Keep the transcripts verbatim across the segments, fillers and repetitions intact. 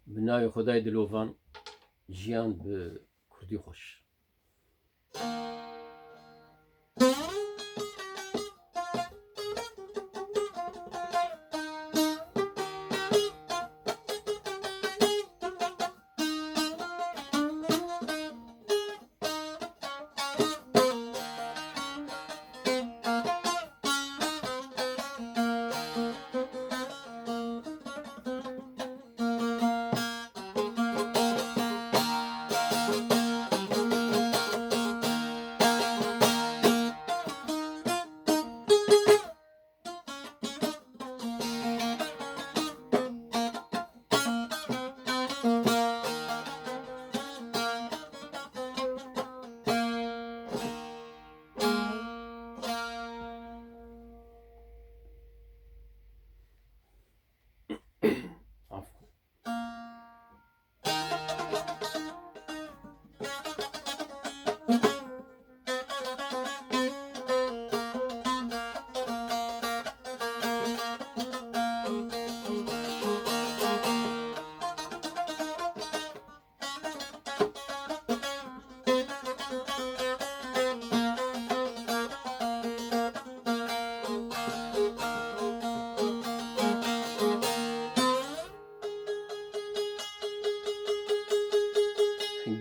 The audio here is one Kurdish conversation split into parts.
Bi navê Xwedayê dilovan, jiyan bi kurdî xweş.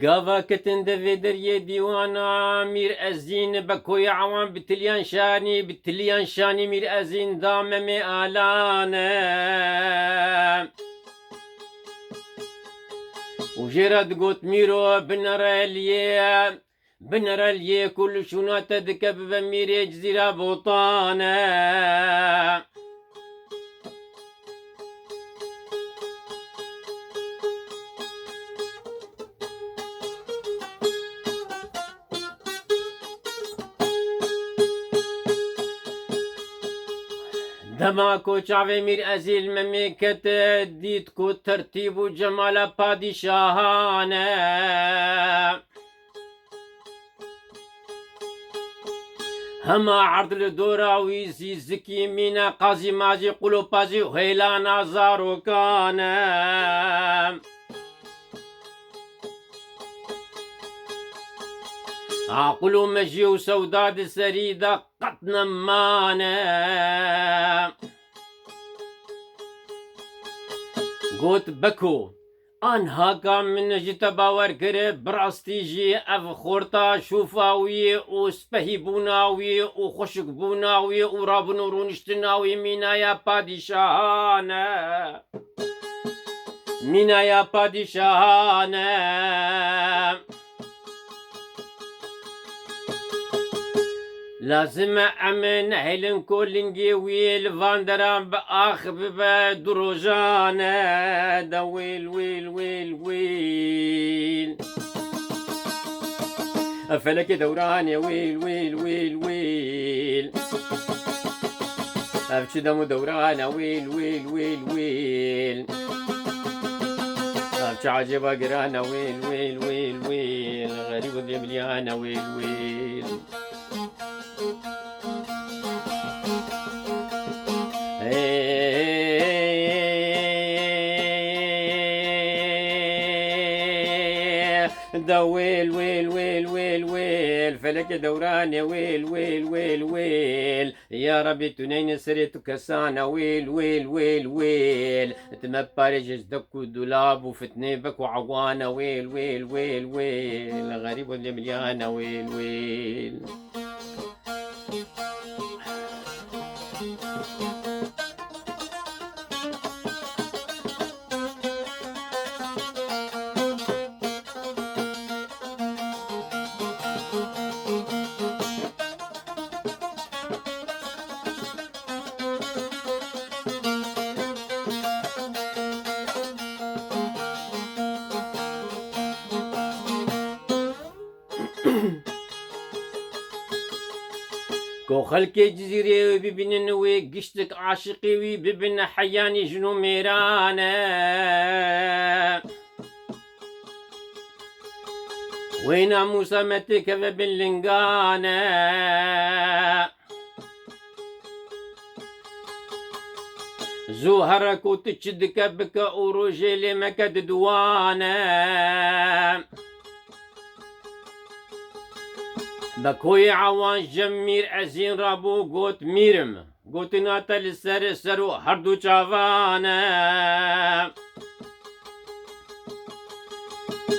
Gava ketin devê deriyê dîwana, Mîr Ezîn Bekoyê Ewan bi tiliyan şanî, bi tiliyan şanî Mîr Ezîn da Memê Alane. Û jê re digot, Mîro, binere liyê, binere liyê ku li şûna te dike bibe mîrê Cizîra Botane. Dema ku çavê Mîr Ezîl Memê ket, dît ku tertîb û cemala padîşahan e. Hema erd li dora wî zî zikî mîne, qazî mazî, qulopazî û hêlana zarokan e. Aqil û mejî û sewda di serî de qet nemane. Got, Beko, anha ka min ji te bawer kir, bi rastî jî ev xorta şûfa wî û spehîbûna wî û xweşikbûna wî û rabûn û rûniştina wî mînaya padîşahan e. Mînaya padîşahan e. Lazim e em nehêlin ku lingê wî li van deran bi ax bibe du rojan e. De wêl, wêl, wêl, wêl. Ev felekê dewran e, wêl, wêl, wêl, wêl. Ev çi dem û dewran e, wêl, wêl, wêl, wêl. Ev çi ecêba giran e, wêl, wêl, wêl, wêl. Xerîb û dêmiliyan e, wêl, wêl. Ê, de wêl, wêl, wêl, wêl, wêl. Felekê dewran e, wêl, wêl, wêl, wêl. Ya Rebî, tu neyne serê tu kesan e, wêl, wêl, wêl, wêl. Tu me parêje ji dek û dulab û fitnê bek û ewan e, wêl, wêl, wêl, wêl. Xerîb û dêmiliyan e, wêl, wêl. Ku xelkê Cizîrê wê bibînin, wê giştik aşiqê wî bibin, heyanî jin û mêran e. Wê namûsa me têkeve bin lingan e. Zû here ku tu çi dike bike û rojê lê meke didiwane. Be koyê ewan ji Mîr Ezîn re bû, got, Mîr im. Gotina te li ser ser û herdu çavan e.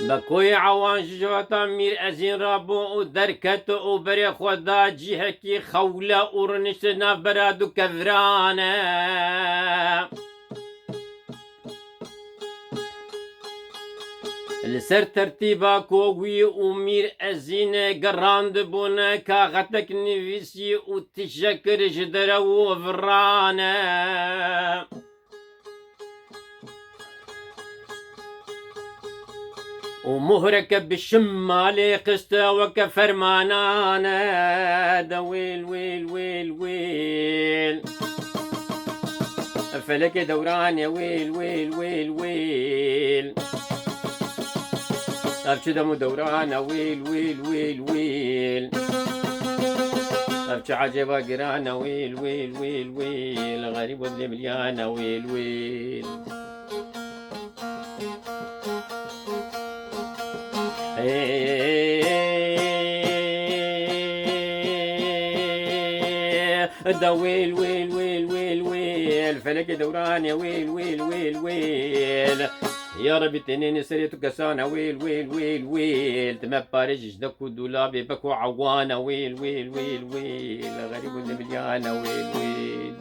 Be koyê ewan ji civata Mîr Ezîn re bû û derket û berê xwe da cihekî xewle û rinişt li navbera du keviran e. Li ser tertîba ku wî û Mîr Ezîn gerandibûn, kaxetek nivîsî û tişe kir ji derew û virane. Û muhreke bi şimalê xiste weke fermanan e, de wêl, wêl, wêl, wêl. Felekê dewran e, wêl, wêl, wêl, wêl. Ev çi dem û dewran e, wêl, wêl, wêl, wêl. Ev çi ecêba giran e, wêl, wêl, wêl, wêl. Xerîb û dilê milyan e, wêl, wêl. Da wêl, wêl, wêl, wêl, wêl. Felekê dewran e, wêl, wêl, wêl, wêl. Ya Rebî, tenê ne serê tu kesan e, wêl, wêl, wêl, wêl. Ti me parêz ji dek û dolabê bek û ewan e, wêl, wêl, wêl, wêl. Xerîb û dilê milyan e, wêl, wêl.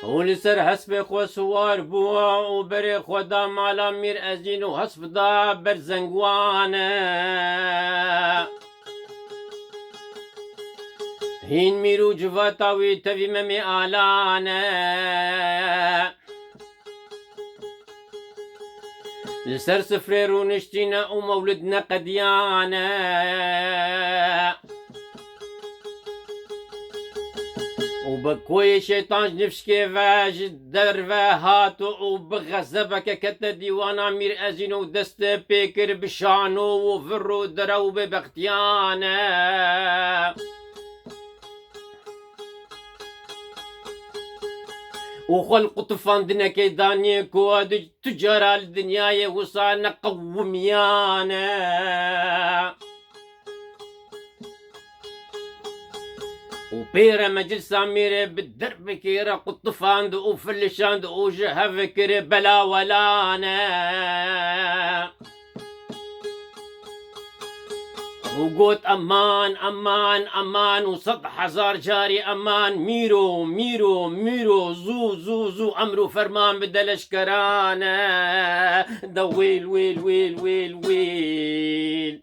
Û li ser hespê xwe siwar bû û berê xwe da mala Mîr Ezîn û hesp da ber zengwan e. Hîn mîr û civata wî tevî Memê Alan e. Li ser sifrê rûniştîne û mewlid neqediyane. Û bi koyê şeytan ji nifşkê ve ji derve hat û bi xezebeke kete dîwana Mîr Ezîn û dest pê kir bi şano û vir û derew bêbextiyane. Û xwe li qutifandinekê danî ku di tu cara li dinyayê wisa neqewimiyane. Û pê re meclisa Mîrê bi derbekê re qutifand û filişand û ji hev kir belawelane. Û got, Eman, eman, eman û sed hezar carî eman, Mîro, Mîro, Mîro, zû, zû, zû emr û ferman bide leşkerane. De wêl, wêl, wêl, wêl, wêl.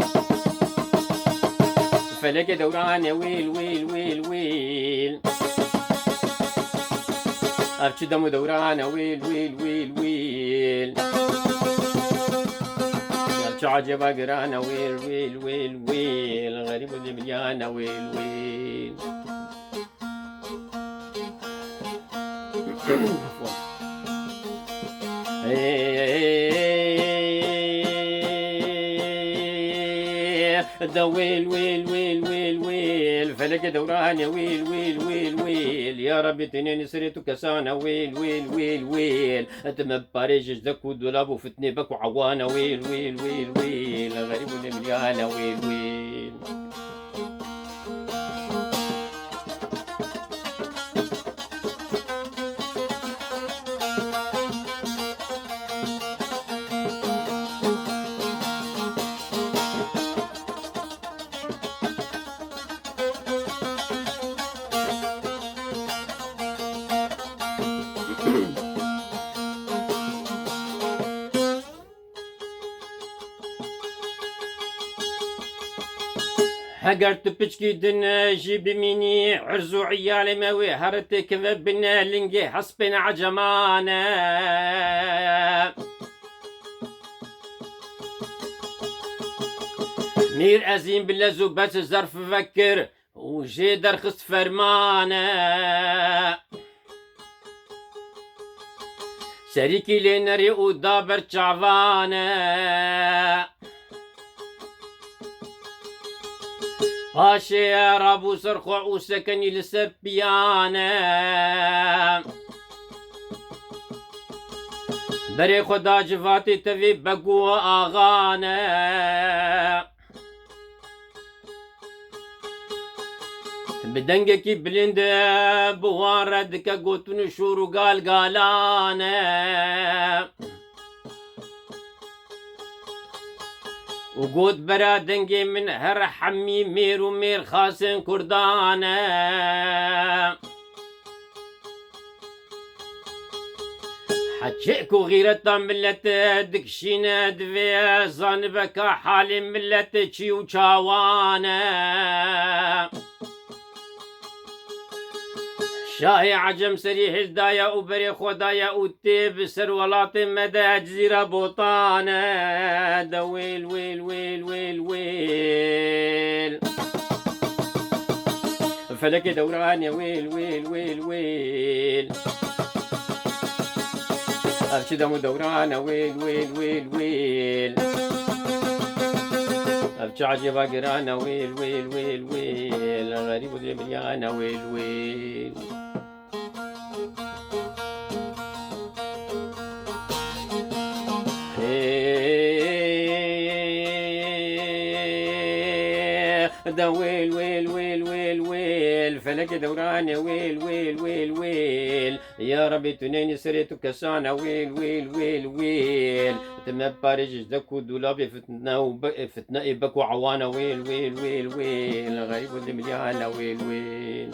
Felekê dewran e, wêl, wêl, wêl, wêl. Ev çi dem û dewran e, wêl, wêl, wêl, wêl. Ev çi ecêba giran e, wêl, wêl, wêl, wêl. Xerîb û dilê milyan e, wêl, wêl. Afwan. De wêl, wêl, wêl, wêl, wêl. Felekê dewran e, wêl, wêl, wêl, wêl. Ya Rebî, tenê li serê tu kesan e, wêl, wêl, wêl, wêl. Ti me parêz ji zek û dolab û fitnê bek û ewan e, wêl, wêl, wêl, wêl. Xerîb û dilê milyan e, wêl, wêl. Eger tu piçkî din jî bimînî, irz û iyalê me wê here têkeve bin lingê hespên ecemane. Mîr Ezîn bi lez û bez zerf vekir û jê derxist fermane. Serîkî lê nerî û da ber çavane. Paşê rabû ser xwe û sekenî li ser piyane. Berê xwe da civatê tevî beg û axane. Bi dengekî bilind bi wan re dike gotin û şûr û galgalane. Û got, bera dengê min her hemî mêr û mêrxasên Kurdan e. Heçê ku xîreta millet dikişîne, divê zanibe ka halê millet çi û çawan e. Şahê Ecem serî hildaye û berê xwe daye û tê bi ser welatê me de Cizîra Botan e. De wêl, wêl, wêl, wêl, wêl. Felekê dewran e wêl, wêl, wêl, wêl. Ev çi dem û dewran e wêl, wêl, wêl, wêl. Ev çi ecêba giran e wêl, wêl, wêl, wêl. Xerîb û dilê milyan e wêl, wêl. De wêl, wêl, wêl, wêl, wêl. Felekê dewran e wêl, wêl, wêl, wêl. Ya Rebî, tu neyni serê tu kesan e wêl, wêl, wêl, wêl. Tu me parêz ji dek û dûlabê fitne û be-, fitne ê bek û ewan e wêl, wêl, wêl, wêl. Xerîb û dimilyan e wêl, wêl.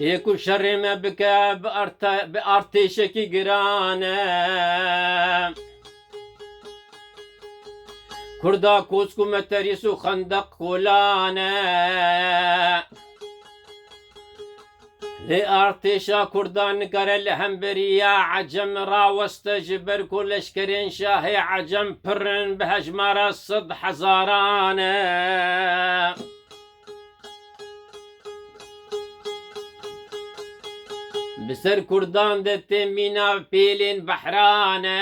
Tê ku şerê me bike bi arte-, bi artêşekî giran e. Kurda kosk û meterîs û xendeq kolan e. Lê artêşa Kurdan nikare li hemberiya Ecem raweste, ji ber ku leşkerên şahê Ecem pir in, bi hejmara sed hezaran e. Bi ser Kurdan de tê mîna pêlên behran e.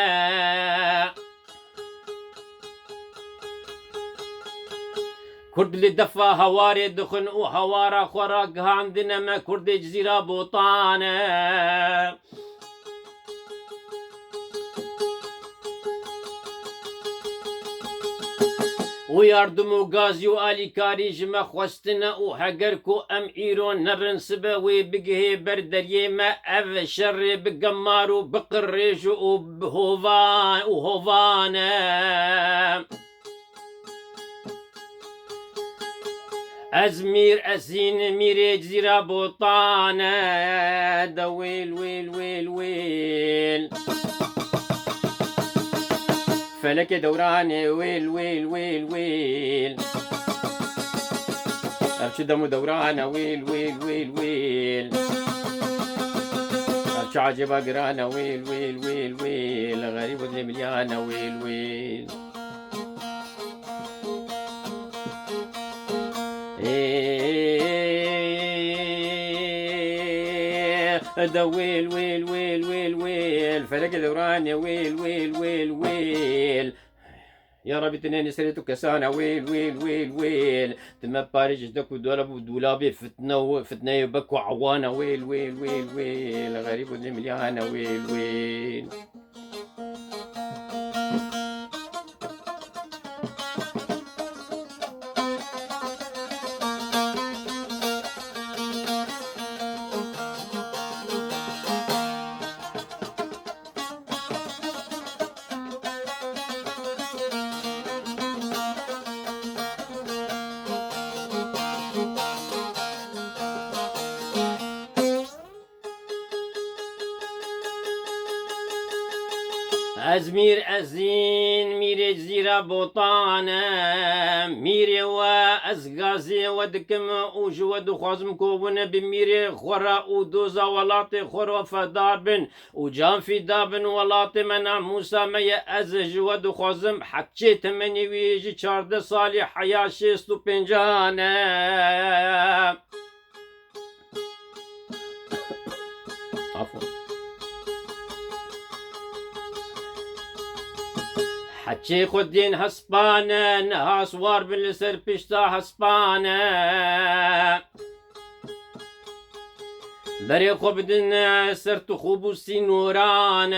Kurd li defa hewarê dixwin û hewara xwe ragihandine me Kurdê Cizîra Botan e. Û yardim û gazî û alîkarî ji me xwestine û heger ku em îro nerin sibe wê bigihê ber deriyê me, ev şerê bi gemar û bi qirêj û bi hovan û hovan e. Ez Mîr Ezîn, Mîrê Cizîra Botan e, de wêl, wêl, wêl, wêl. Felekê dewran e, wêl, wêl, wêl, wêl. Ev çi dem û dewran e, wêl, wêl, wêl, wêl. Ev çi ecêba giran e, wêl, wêl, wêl, wêl. Xerîb û dilê milyan e, wêl, wêl. Ê, de wêl, wêl, wêl, wêl, wêl. Felekê dewran e, wêl, wêl, wêl, wêl. Ya Rebî, tu nênî serê tu kesan e, wêl, wêl, wêl, wêl. Tu me parê ji dek û dolab û dûlabê fitne û fitneyê bek û ewan e, wêl, wêl, wêl, wêl. Xerîb û dilê milyan e, wêl, wêl. Ez mîr ezîn, mîrê zîra botan e. Mîrê we, ez gaziyê we dikim û ji we dixwazim ku hûn bi mîrê xwe re û doza welatê xwe re fedar bin û can fîda bin welatê me, namûsa me ye. Ez ji we dixwazim, heçê temenê wî ji çardeh salî heya şêst û pêncan e. Afon. Heçê xwediyên hespan e, niha siwar bin li ser pişta hespan e. Berê xwe bidin ser tixûb û sînoran e.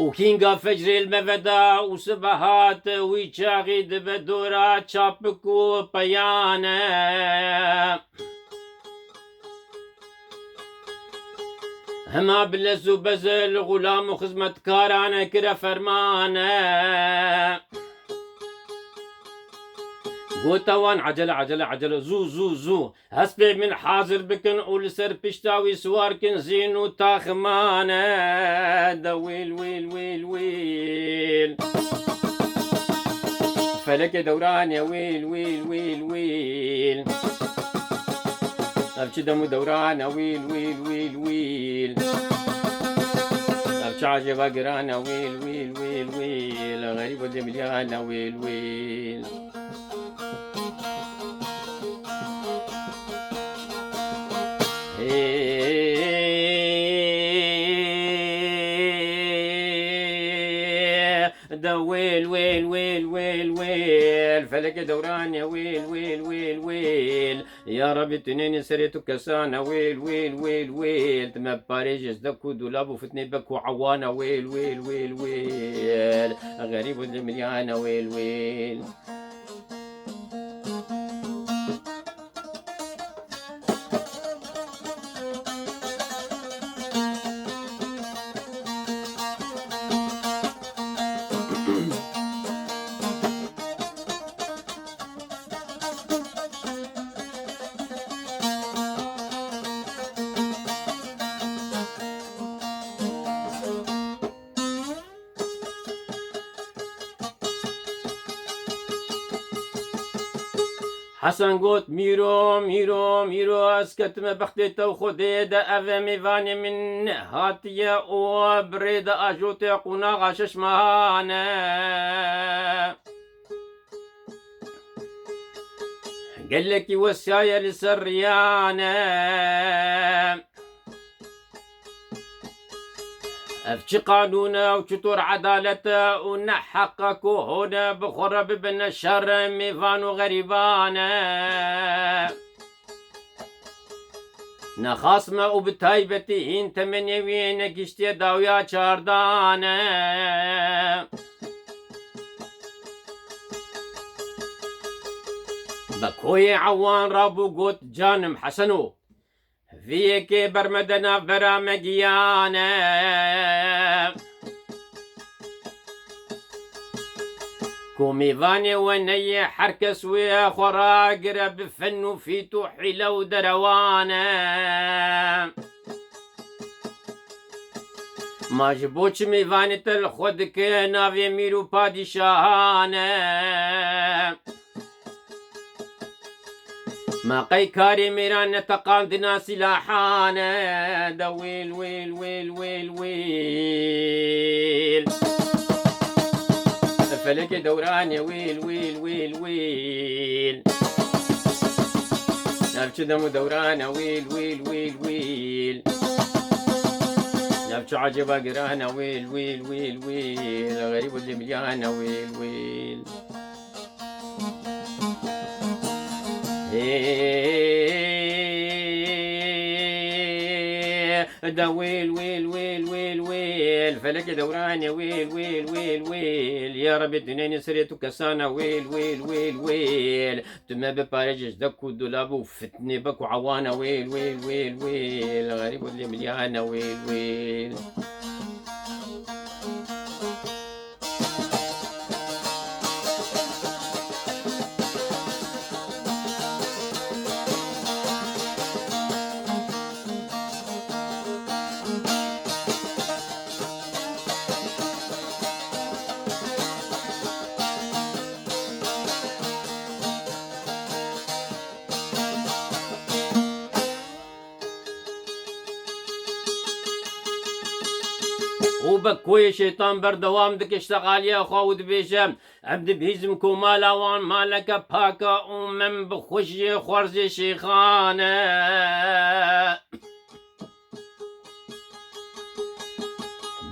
Û kînga fecrê li me veda û sibehat wî çaxî dibe dora çapik û peyan e. Hema bi lez û bez li xulam û xizmetkaran kire ferman e. Gote wan, ecele, ecele, ecele, zû, zû, zû. Hespê min hazir bikin û li ser pişta wî siwar kin, zîn û taximane de wîl, wîl, wîl, wîl. Felekê dewrane wîl, wîl, wîl, wîl. Ev çi dem û dewrane wîl, wîl, wîl, wîl. Ev çi ecêba girane wîl, wîl, wîl, wîl. Xerîb û demiliyane wîl, wîl. De wêl, wêl, wêl, wêl, wêl. Felekê dewran e, wêl, wêl, wêl, wêl. Ya Rebî, tu nênî serê tu kesane, wêl, wêl, wêl, wêl. Tu me parêjê ji dek û dûlab û fitnê bek û ewane, wêl, wêl, wêl, wêl. Xerîb û dimiliyane, wêl, wêl. Hesen got, Mîro, mîro, mîro, ez ketime bextê te û Xwedê de, ev mêvanê min hatiye û bi rê de ajotê qonaxa şeş mehan e. Gelekî wesiyaye li ser riyan e. Ev çi qanûn e û çitor edalet e û ne heq e ku hûn bi xwe re bibine şer mêvan û xerîban e. Nexas me û bi taybetî hîn temenê wî negihiştiye dawiya çardan e. Bi koyê ewan rabû got, Canim Heseno, vî yekê ber me de navbera me giyan e. Ku mêvanê we neyê, her kes wê xwe ragire bi fen û fît û hîle û derewan e. Ma ji bo çi mêvanê te li xwe dike navê mîr û padîşahan e? Ma qey karê mêran neteqandina sîlahan e? De wêl, wêl, wêl, wêl, wêl. Felekê dewran e, wêl, wêl, wêl, wêl. Ev çi dem û dewran e, wêl, wêl, wêl, wêl. Ev çi ecêba giran e, wêl, wêl, wêl, wêl. Xerîb û dimilyan e, wêl, wêl. Ê, de wêl, wêl, wêl, wêl, wêl. Felekê dewran e, wêl, wêl, wêl, wêl. Ya Rebî, tu nênî serê tu kesane, wêl, wêl, wêl, wêl. Tu me biparêz ji dek û dulab û fitnê bek û ewane, wêl, wêl, wêl, wêl. Xerîb û lêmiliyane, wêl, wêl. Be koyê şeytan berdewam dike ştexaliya xwe û dibêje, em dibihîzim ku mala wan maleke pak e û min bi xwe jî xwerzê şêxan e.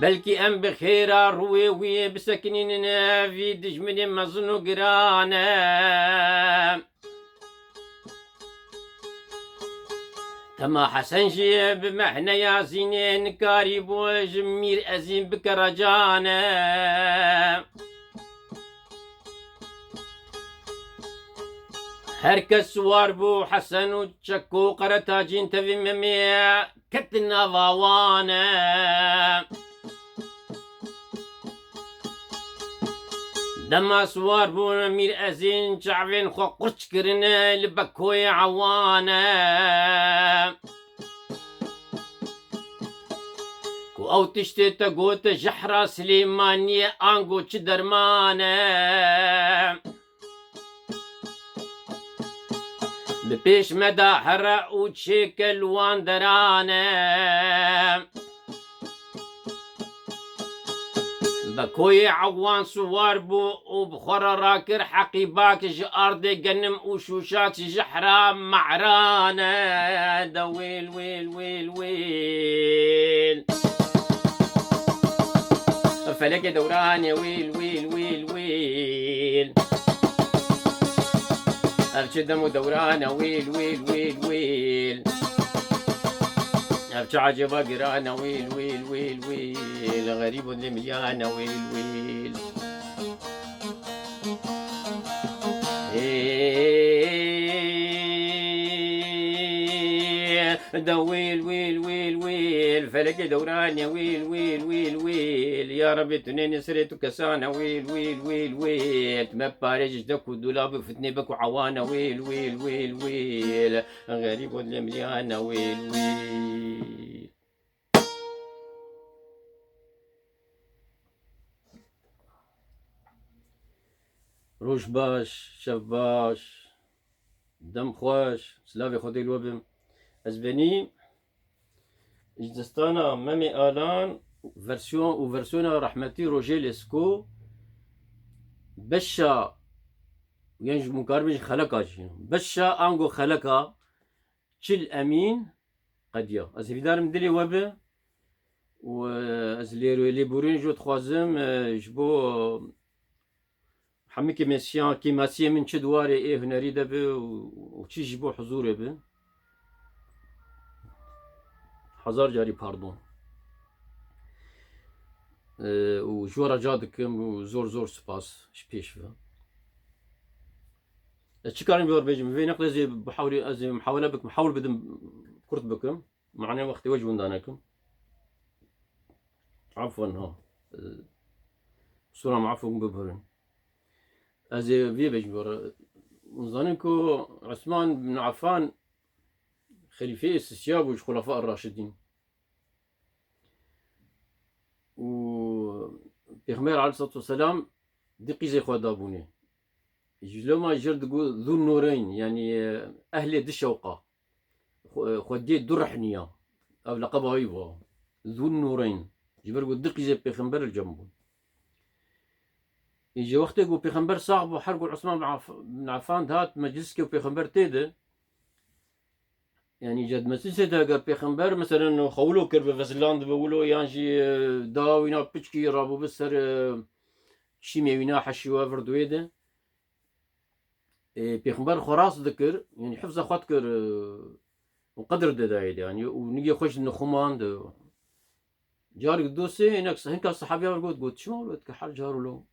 Belkî em bi xêra rûyê wî bisekinînin vî dijminê mezin û giran e. Dema Hesen jî bi mehneya Zînê nikarîbû ji Mîr Ezîn bike recane. Her kes siwar bû, Hesen û Çeko Qeretacîn tevî Memê ketin nava wan e. Dema siwar bûn, Mîr Ezîn çavên xwe qurç kirine li Bekoyê Ewan e. Ku ew tiştê te gote jehra Silêmaniyê ango çi derman e? Bi pêş me de here û çêke li wan deran e. Bekoyê Ewan siwar bû û bi xwe re rakir heqîbak ji ardê genim û şûşak ji jehra Me'ran e. De wêl, wêl, wêl, wêl. Felekê dewran e, wêl, wêl, wêl, wêl. Ev çi dem û dewran e, wêl, wêl, wêl, wêl. Ev çi ecêba giran e, wêl, wêl, wêl, wêl. Xerîb û lê milyan e, wêl, wêl. Ê, de wêl, wêl, wêl, wêl. Felekê dewran e, wêl, wêl, wêl, wêl. Ya Rebî, tu nênî serê tu kesan e, wêl, wêl, wêl, wêl. Tu me parêz ji dek û dula bi fitnê bek û ewan e, wêl, wêl, wêl, wêl. Xerîb û lê milyan e, wêl, wêl. Roj baş, şev baş, dem xweş, silavê Xwedê li we bim. Ez benî ji destana Memê Alan versiyon û versiyona rehmetî Rojê Lesko beşa, yan ji mukaribê ji xeleka jî. Beşa ango xeleka Çil Emîn qediya. Ez hêvîdarim dilê we bi û, e, ez lêro-, lêborîn ji we dixwazim, e, ji bo hemî kêmesiya-, kêmasiyê min çi di warê ê hunerî de bi û, û çi ji bo huzûrê bi. Hezar carî pardon. E, û ji we re ca dikim û zor zor spas ji pêş ve. Ez çi karim ji we re bêjim? Vê neqlê ez ê bi hewlê, ez ê mihawele bikim, hewl bidim kurt bikim. Mane wextê we ji winda nekim. Afwan ha. Qusûra min efû bibûrin. Ez ê vê bêjim ji we re. Hûn zanin ku Osman bin Affan xelîfeyê sisiya bû ji Xulafa Raşidîn. Û Pêxember aleyhissalatu vesselam di qîzê xwe dabûnê. Ji loma jir digot Zû Nûreyn, yanî, e, ehlê di şewqa. Xwe-, xwediyê du rehniya. Ev leqeba wî bû. Zû Nûreyn. Ji ber ku du qîzê Pêxember li cem bûn. Ê, ji wextê ku Pêxember sax bû, her ku Osman bin Aff-, bin Affan dihat mecliskê û Pêxember tê de, yanî, ced meclisê de eger Pêxember, meselen, xwe wilo kir bi, veziland bi wilo, yan jî, e, da wîna piçkî rabû bi ser, e, şîmê wîna heşî we vir di wê de. Ê, Pêxember xwe rast dikir, yanî hifza xwe dikir, e, û qedir didayê de, yanî, û nigê xwe ji nixumand. Carek dostê, hinek, hinka sehabiya vir got, got, "Çima wilo dike her car wilo?"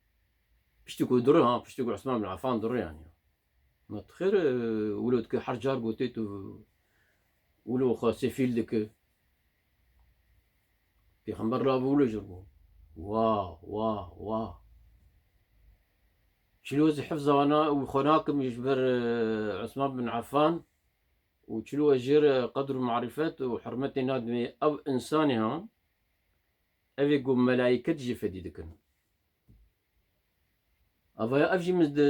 Piştî ku dure, ha, piştî ku Osman bin Affan dure, yanî. Ma tu xêr, e, wilo dike her car gotê tu wilo xwe sefîl dike. Pêxember rabû wilo jir bû. Wa, wa, wa. Çilo ez hifza wana û xwe nakim ji ber, e, Osman bin Affan û çilo ez jê re qedr û marîfet û hurmetê nadimê ev însanê ha, ev ê ku melayîket jî fedî dikin. Avaya ev jî min di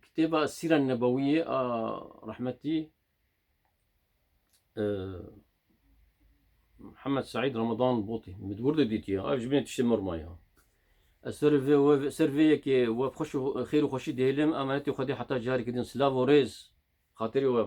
kitêba Sîra Nebewiyê a rehmetî, e, Mihemed Seîd Ramadan Botî. Min di wir de dîtiye. Ev ji binê tiştê min re maye. Ez ser vê, we, ser vê yekê we bi xweş û xêr û xweşî dihêlim. Emanetê Xwedê heta carekê din silav û rêz. Xatirê we.